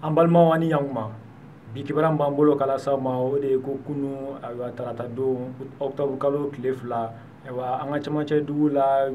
An balimaw, ani ɲankuma. Bi kibaruya min b'an bolo k'a lase aw ma, o de ye ko kunu, ayiwa, tarata don, octobre kalo tile 2, ayiwa, an ka cɛmancɛ dugu la,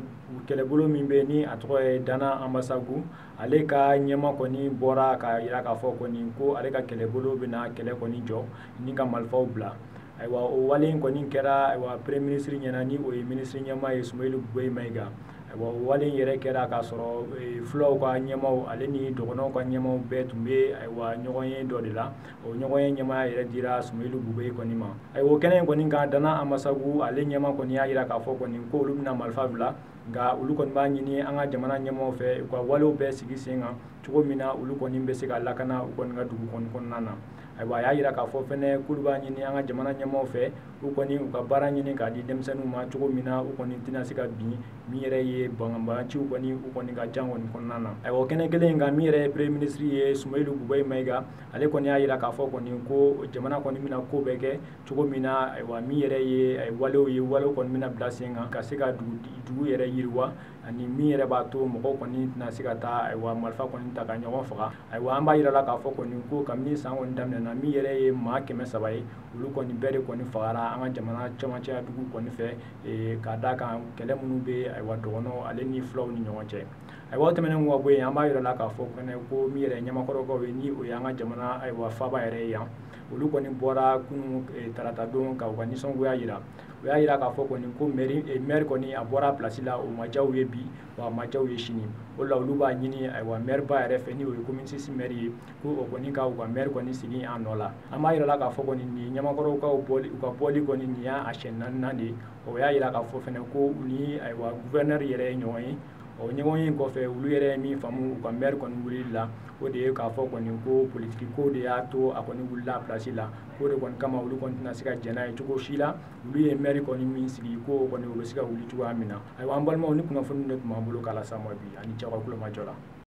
kɛlɛbolo min bɛ ni a tɔgɔ ye Dana Ambasagu, ale ka ɲɛma kɔni bɔra k'a jira k'a fɔ kɔni ko ale ka kɛlɛbolo bɛna kɛlɛ kɔni jɔ ni ka marifaw bila. Ayiwa, o wale in kɔni kɛra, ayiwa, premier ministre ɲɛna, ni o ye ministre ɲɛmaa ye, Sumeyilu Bubɛyi Mayiga. Ayiwa, o wale in yɛrɛ kɛra k'a sɔrɔ fulaw ka ɲɛmaw, ale ni dɔgɔnɔw ka ɲɛmaw bɛɛ tun bɛ, ayiwa, ɲɔgɔn ye dɔ de la. O ɲɔgɔn ye ɲɛmaya yɛrɛ dira Sumeyilu Bubɛyi kɔni ma. Ayiwa, o kɛnɛ in kɔni kan, Dana Ambasagu ale ɲɛma kɔni y'a jira k'a fɔ kɔni ko olu bɛna marifa bila, nka olu kɔni b'a ɲini an ka jamana ɲɛmaw fɛ u ka walew bɛɛ sigi sen kan cogo min na olu kɔni bɛ se ka lakana u kɔni ka dugu kɔni kɔnɔna na. Ayiwa, a y'a jira k'a fɔ fɛnɛ k'olu b'a ɲini an ka jamana ɲɛmaw fɛ, u kɔni u ka baara ɲini k'a di denmisɛnninw ma cogo min na u kɔni tɛna se ka bin min yɛrɛ ye banbaganciw kɔni u kɔni ka jan kɔni kɔnɔna na. Ayiwa, o kɛnɛ kelen in kan, min yɛrɛ ye premier ministre ye, Sumeyilu Bubɛyi Mayiga, ale kɔni y'a jira k'a fɔ kɔni ko jamana kɔni bɛna ko bɛɛ kɛ cogo min na, ayiwa, min yɛrɛ ye walew ye, walew kɔni bɛna bila sen kan ka se ka dugu yɛrɛ yiriwa, ani min yɛrɛ b'a to mɔgɔw kɔni tɛna se ka taa, ayiwa, marifa kɔni ta ka ɲɔgɔn faga. Ayiwa, an b'a jira la k'a fɔ kɔni ko kabini san kɔni daminɛna, min yɛrɛ ye maa 300 ye, olu kɔni bɛɛ de kɔni fagara an ka jamana cɛmancɛya dugu kɔni fɛ, k'a d'a kan kɛlɛ minnu bɛ, ayiwa, dɔgɔnɔw ale ni fulaw ni ɲɔgɔn cɛ. Ayiwa, o tɛmɛnen kɔ ka bɔ yen, an b'a jira la k'a fɔ fɛnɛ ko min yɛrɛ ye ɲamakɔrɔkaw ye, ni o ye an ka jamana, ayiwa, faaba yɛrɛ ye yan, olu kɔni bɔra kunun tarata don ka u ka nisɔngoya jira. U y'a jira k'a fɔ kɔni ko maire kɔni a bɔra place la, o ma diya u ye bi, wa a ma diya u ye sini. O la, olu b'a ɲini, ayiwa, maire ba yɛrɛ fɛ, ni o ye commune 6 maire ye, ko o kɔni ka u ka maire kɔni sigi a nɔ la. An b'a jira la k'a fɔ kɔni nin ɲamakɔrɔkaw bɔli, u ka bɔli kɔni, nin y'a siɲɛ 4nan de ye. O y'a jira k'a fɔ fɛnɛ ko u ni, ayiwa, gouverneur yɛrɛ ye ɲɔgɔn ye. O ɲɔgɔn ye kɔfɛ, olu yɛrɛ ye min faamu u ka maire kɔni wulili la, o de ye k'a fɔ kɔni ko politiki ko de y'a to a kɔni wulila place la, k'o de kɔni kama olu kɔni tɛna se ka jɛn n'a ye cogo si la. Olu ye maire kɔni min sigi, ko o kɔni o bɛ se ka wuli cogoya min na. Ayiwa, an balimaw, ni kunnafoni de tun b'an bolo k'a lase aw ma bi, ani cɛw ka kulomajɔ la.